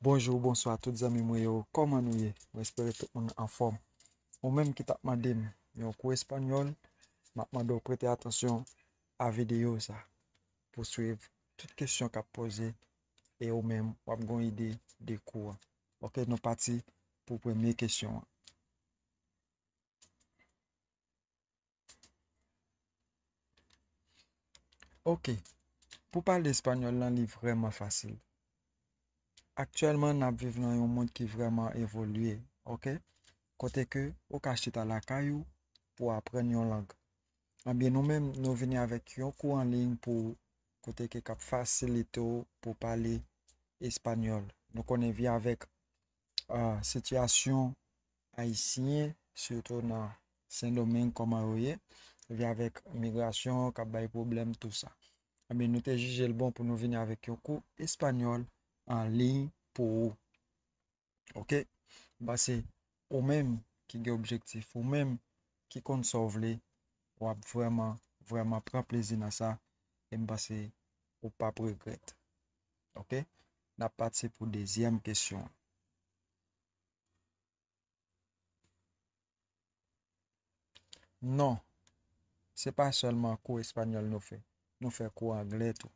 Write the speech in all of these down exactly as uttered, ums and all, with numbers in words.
Bonjou, bonswa tout zanmi mwen yo. Kòman nou ye? Mwen espere tout moun anfòm. Ou menm ki t ap mande m yon kou espanyòl, m ap mande w prete atansyon a videyo sa pou swiv tout kesyon k ap poze e ou menm w ap gen yon ide de kou an. Oke, nou pati pou premye kesyon an. Oke. Pou pale espanyòl lan, li vrèman fasil. Aktyèlman, n ap viv nan yon mond ki vrèman evolye, oke? Kote ke ou ka chita lakay ou pou aprann yon lang. Ebyen, nou menm, nou vini avèk yon kou an liy pou ou, kote ke k ap fasilite w pou pale espanyòl. Nou konnen vi avèk, ah, sitiyasyon ayisyen, sitou nan Sendomeng, kòman yo ye, vi avèk migrasyon k ap bay pwoblèm, tou sa. Ebyen, nou te jije l bon pou nou vini avèk yon kou espanyòl an liy pou ou. Oke? M panse ou menm ki gen objektif, ou menm ki konn sa w vle, w ap vrèman, vrèman pran plezi nan sa, e m panse ou p ap regrèt. Oke? N ap pati pou dezyèm kesyon an. Non, se pa sèlman kou espanyòl nou fè. Nou fè kou anglè tou.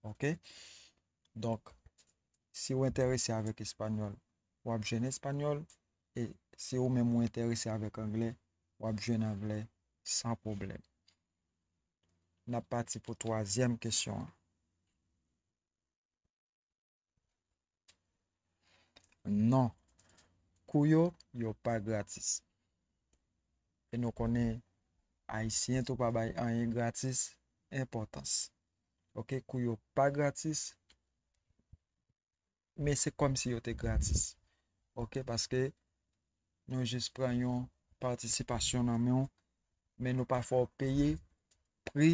Oke? Donk, si w enterese avèk espanyòl, w ap jwenn espanyòl. E si ou menm ou enterese avèk anglè, w ap jwenn anglè san pwoblèm. N ap pati pou twazyèm kesyon an. Non. Kou yo, yo pa gratis. E nou konnen Ayisyen tou pa bay anyen gratis enpòtans. Oke, kou yo pa gratis, men se kòmsi yo te gratis. Oke, paske nou jis pran yon patisipasyon nan men w, men nou pa fè w peye pri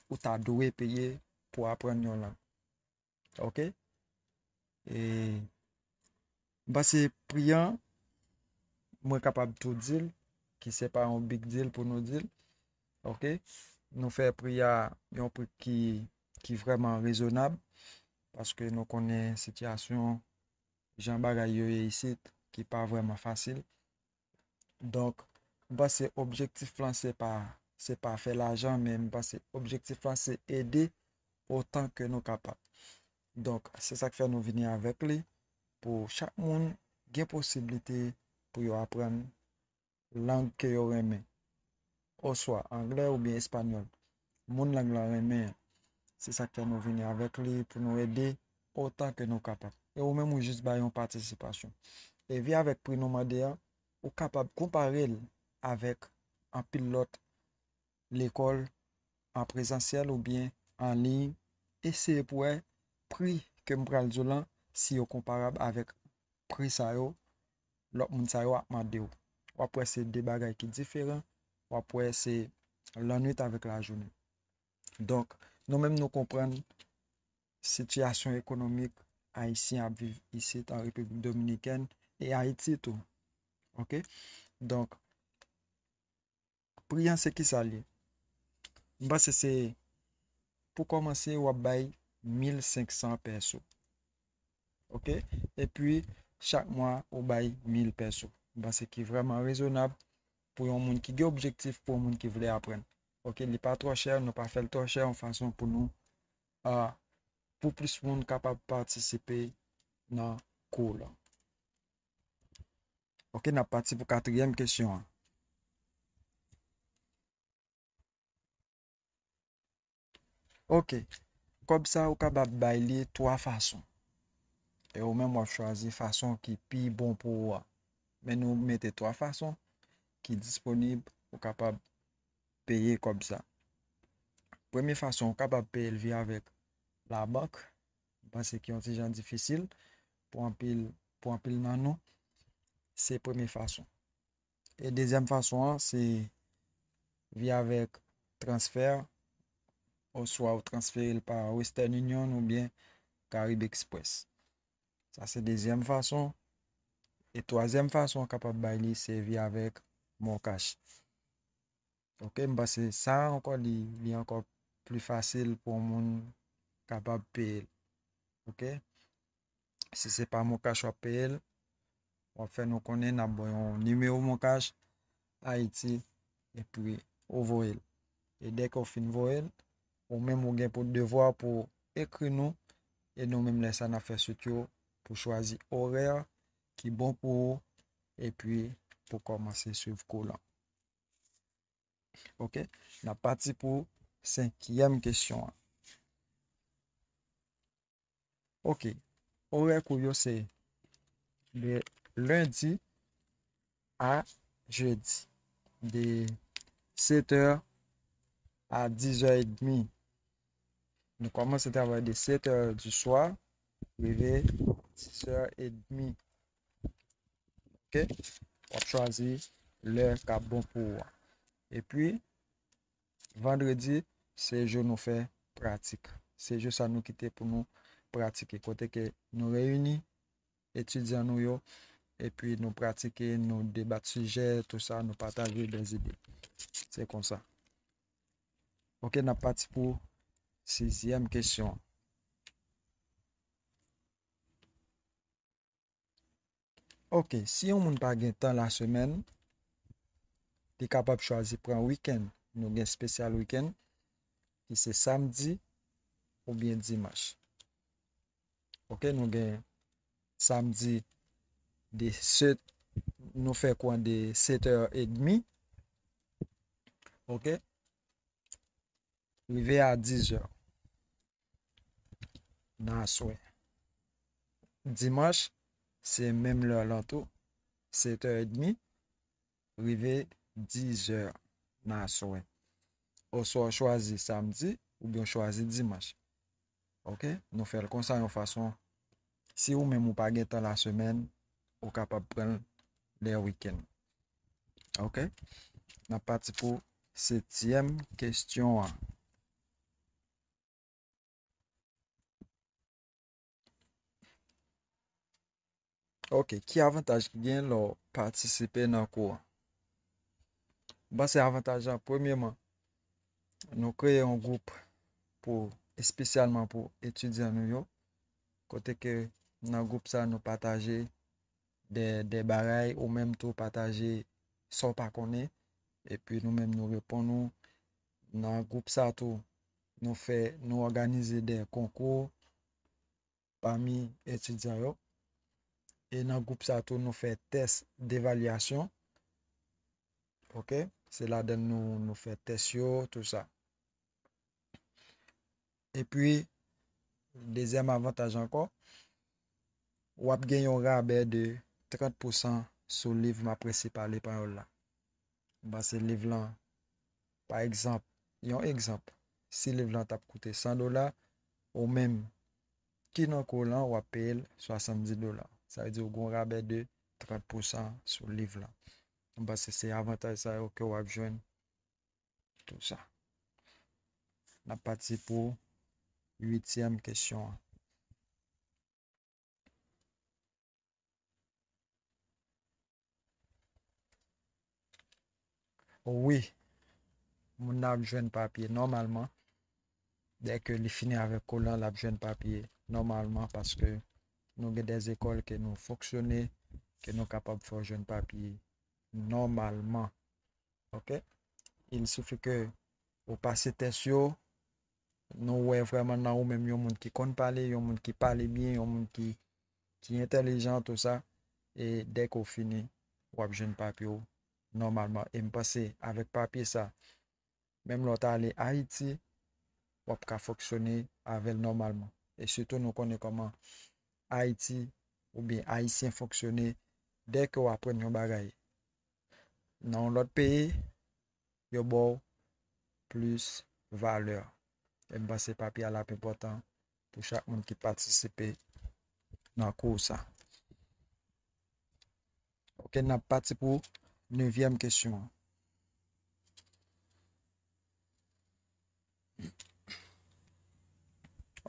ou ta dwe peye pou aprann yon lang. Oke? E m panse pri an, mwen kapab tou di l, ki se pa yon big deal pou nou di l. Oke? Nou fè pri a yon pri ki, ki vrèman rezonab, paske nou konnen sitiyasyon, jan bagay yo ye isit, ki pa vrèman fasil. Donk, m panse objektif lan se pa, se pa fè lajan, men m panse objektif lan se ede otan ke nou kapab. Donk, se sa k fè nou vini avèk li, pou chak moun gen posiblite pou yo aprann lang ke yo renmen, oswa anglè oubyen espanyòl. Moun lang lan renmen an. Se sa k fè nou vini avèk li pou nou ede otan ke nou kapab. E ou menm ou jis bay yon patisipasyon. E vin avèk pri nou mande an, ou kapab konpare l avèk anpil lòt lekòl an prezansyèl oubyen an liy. Eseye pou wè pri ke m pral di w lan, si yo konparab avèk pri sa yo, lòt moun sa yo ap mande w. W ap wè se de bagay ki diferan, w ap wè se lannwit avèk lajounen. Donk, nou menm nou konprann sitiyasyon ekonomik Ayisyen ap viv isit an Repiblik Dominikèn e Ayiti tou. Oke? Donk, pri an se kisa l ye? M panse se, pou kòmanse, w ap bay mil senk san pèso. Oke? Epi, chak mwa, ou bay mil pèso. M panse ki vrèman rezonab pou yon moun ki gen objektif, pou yon moun ki vle aprann. Oke? Li pa twò chè, nou pa fè l twò chè, yon fason pou nou, a, pou plis moun kapab patisipe nan kou lan. Oke, n ap pati pou katriyèm kesyon an. Oke, kòb sa ou kapab bay li twa fason. E ou menm w ap chwazi fason ki pi bon pou ou a. Men nou mete twa fason ki disponib ou kapab peye kòb sa. Premye fason, ou kapab peye l via avèk labank. M panse ki yon ti jan difisil pou anpil, pou anpil nan nou. Se premye fason. E dezyèm fason an, se via avèk transfè, oswa ou transfere l pa Western Union oubyen Carib Express. Sa se dezyèm fason. E twazyèm fason ou kapab bay li, se via avèk MonCash. Oke, m panse sa ankò, li, li ankò pli fasil pou yon moun kapab peye l. Oke? Si se pa MonCash w ap peye l, w ap fè nou konnen, n ap ba w yon nimewo MonCash Ayiti, epi ou voye l. E dèke w fin voye l, ou menm ou gen pou devwa pou ekri nou, e nou menm lè sa n ap fè swit yo pou chwazi orè ki bon pou ou, epi pou kòmanse swiv kou lan. Ok, n ap pati pou senkyèm kesyon an. Ok, orè kou yo se de lendi a jedi, de sèt è a diz è edmi. Nou kòmanse travay de sèt è di swa rive diz è edmi. Ok, w ap chwazi lè k ap bon pou ou a. Epi, vandredi, se jou nou fè pratik. Se jou sa nou kite pou nou pratike, kote ke nou reyini etidyan nou yo, epi nou pratike, nou debat sijè, tou sa, nou pataje de zide. Se konsa. Ok, n ap pati pou sizyèm kesyon an. Ok, si yon moun pa gen tan lasemèn, li kapab chwazi pran wikenn. Nou gen espesyal wikenn, ki se samdi oubyen dimanch. Ok, nou gen samdi de sèt, nou fè kou an de sèt è edmi. Ok, rive a diz è nan aswè. Dimanch, se menm lè lan tou, sèt è edmi rive diz è nan aswè. Oswa w chwazi samdi oubyen w chwazi dimanch. Ok, nou fè l konsa yon fason. Si ou menm ou pa gen tan lasemèn, ou kapab pran l lè wikenn. Ok, n ap pati pou setyèm kesyon an. Ok, ki avantaj ki gen lè w patisipe nan kou an? M panse avantaj lan, premyeman, nou kreye yon gwoup pou, espesyalman pou etidyan nou yo, kote ke nan gwoup sa nou pataje de, de bagay, ou menm tou pataje sa w pa konnen, epi nou menm nou reponn ou. Nan gwoup sa tou, nou fè, nou òganize de konkou pami etidyan yo. E nan gwoup sa tou, nou fè tès devalyasyon. Ok? Se ladan nou, nou fè tès yo, tou sa. Epi, dezyèm avantaj ankò, w ap gen yon rabè de trant pousan sou liv M ap prese pale panyòl la. M panse liv lan, pa egzanp, yon egzanp, si liv lan t ap koute san dola, ou menm ki nan kou lan, w ap peye l swasanndis dola. Sa vle di ou gen yon rabè de trant pousan sou liv lan. M panse se avantaj sa yo ke w ap jwenn tou sa. N ap pati pou uityèm kesyon an. Wi, moun nan ap jwenn papye nòmalman. Dèke li fini avèk kou lan, l ap jwenn papye nòmalman, paske nou gen de zekòl ke nou fonksyone, ke nou kapab fè w jwenn papye nòmalman. Ok? Il sifi ke ou pase tès yo, nou wè vrèman nan ou menm yon moun ki konn pale, yon moun ki pale byen, yon moun ki, ki entèlijan, tou sa. E dèke w fini, w ap jwenn papye w nòmalman. E m panse avèk papye sa, menm lè w ta ale Ayiti, w ap ka fonksyone avè l nòmalman. E sitou nou konnen kòman Ayiti oubyen Ayisyen fonksyone, dèke w aprann yon bagay nan yon lòt peyi, yo ba w plis valè. E m panse papye a l ap enpòtan pou chak moun ki patisipe nan kou sa. Ok, n ap pati pou nevyèm kesyon an.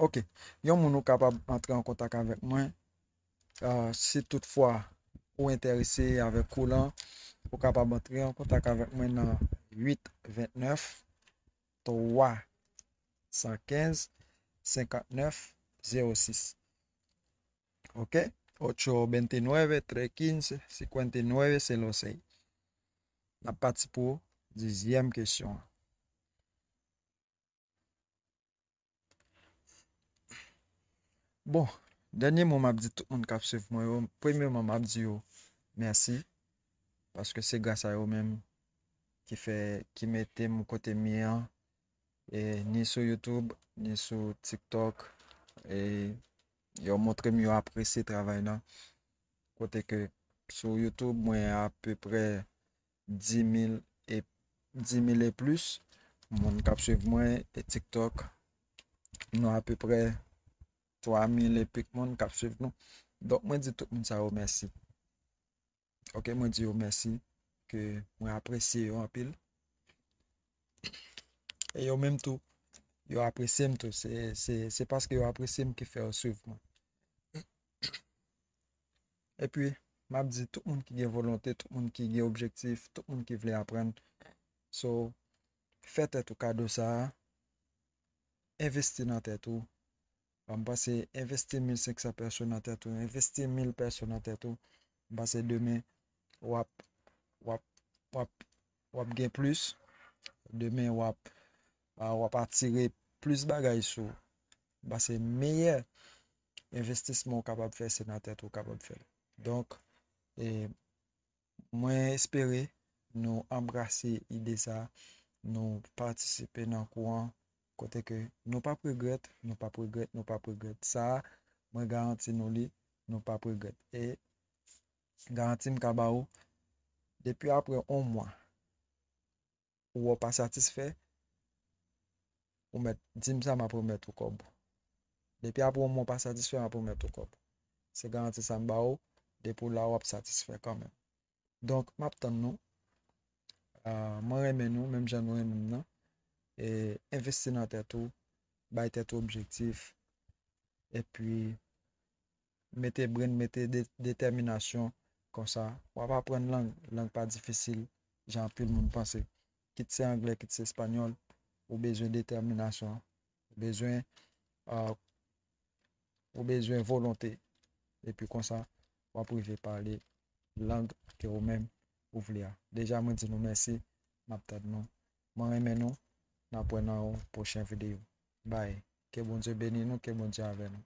Ok, yon moun ou kapab antre an kontak avèk mwen. Ah, si toutfwa ou enterese avèk kou lan, ou kapab antre an kontak avèk mwen nan uit vennèf, twa san kenz, senkantnèf zewo sis. Ok? Ocho veintinueve, tres quince, cincuenta y nueve, se lo seis. N ap pati pou dizyèm kesyon an. Bon, dènye mo m ap di tout moun k ap swiv mwen yo, premyèman, m ap di yo mèsi, paske se gras a yo menm ki fè, ki mete m kote m ye an, e ni sou YouTube, ni sou TikTok, e yo montre m yo apresye travay la. Kote ke sou YouTube, mwen apeprè dis mil e, dis mil e plis moun k ap swiv mwen, e TikTok, nou apeprè twa mil e pik moun k ap swiv nou. Donk, mwen di tout moun sa yo mèsi. Ok, mwen di yo mèsi, ke mwen apresye yo anpil. E yo menm tou, yo apresye m tou. Se, se, se paske yo apresye m ki fè yo swiv mwen. Epi, m ap di tout moun ki gen volonte, tout moun ki gen objektif, tout moun ki vle aprann. So, fè tèt ou kado sa a, envesti nan tèt ou. M panse envesti mil senk san pèsonn nan tèt ou, envesti mil pèsonn nan tèt ou. M panse demen, w ap, w ap, w ap, w ap gen plis. Demen, w ap, a, w ap atire plis bagay sou ou. M panse meyè envestisman w kapab fè, se nan tèt ou kapab fè l. Donk, e, mwen espere nou anbrase ide sa, nou patisipe nan kou an, kote ke nou p ap regrèt, nou p ap regrèt, nou p ap regrèt. Sa a, mwen garanti nou li, nou p ap regrèt. E garanti m ka ba ou, depi apre yon mwa, ou wè w pa satisfè, ou mèt di m sa, m ap remèt ou kòb ou. Depi apre yon mwa w pa satisfè, m ap remèt ou kòb ou. Se garanti sa m ba ou, depi w la, w ap satisfè kanmenm. Donk, m ap tann nou. Ah, mwen renmen nou, menm jan nou renmen m nan. E envesti nan tèt ou, bay tèt ou objektif, epi mete brenn, mete de-, detèminasyon, konsa w ap aprann lang. Lang pa difisil, jan anpil moun panse. Kit se anglè, kit se espanyòl, ou bezwen detèminasyon, ou bezwen, ah, ou bezwen volonte. Epi konsa, w ap rive pale lang ke ou menm ou vle a. Deja, mwen di nou mèsi, m ap tann nou. Mwen renmen nou, n ap wè nan yon pwochen videyo. Bye. Ke Bondye beni nou, ke Bondye avè nou.